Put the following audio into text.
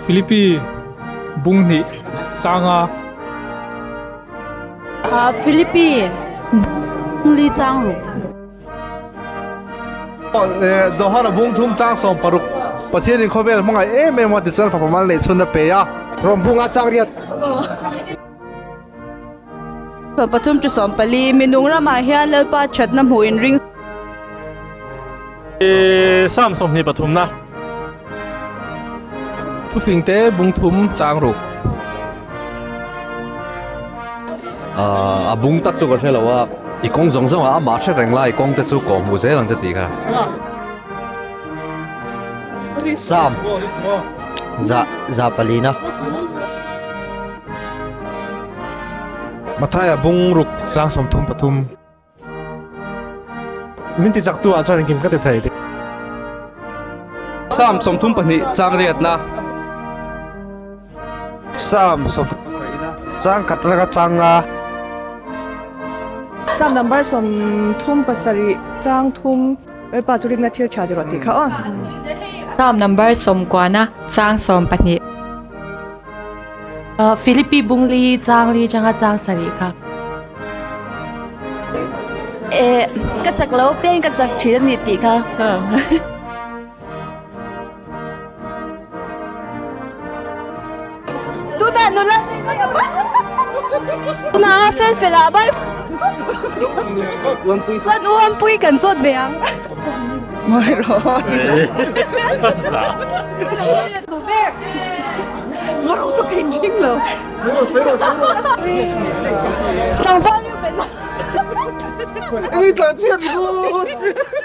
Philippi bung hnih changa. Philippi bung li chang ruk. Johana bung thum chang 16 Pathianin khawvel hmangaih em em a tichuan fapa mal neih chhun a pe a. Rom bunga chang riat. 13 chu 14 Minung ramah hian Lalpa thatna hmuh in ring. Psalm 23 na. Thufing te bung thum chang ruk. A bung tak chu ka hre lo a, i kawng zawng zawng ah amah hre reng lai i kawng te chu kawh hmuh zel ang che tih kha. Psalm za za palina. Mathaia bung ruk chang 33. Min ti chak tu ah chuan engkim ka ti thei. Psalm 32 chang riatna. Psalm 37 chang khat atanga chang nga. Psalm number 37 chang thum Lalpa chu rinna thil tha ti rawh tih kha aw. Psalm number 90 chang 12. Philippi bung li chang li changa chang sarih kha. E ka chak lo pian ka chak thin a ni tih kha. Tuna nula Tuna fel fel ah bai Chuan u Ampui kan zawt ve ang. Mawi rawh.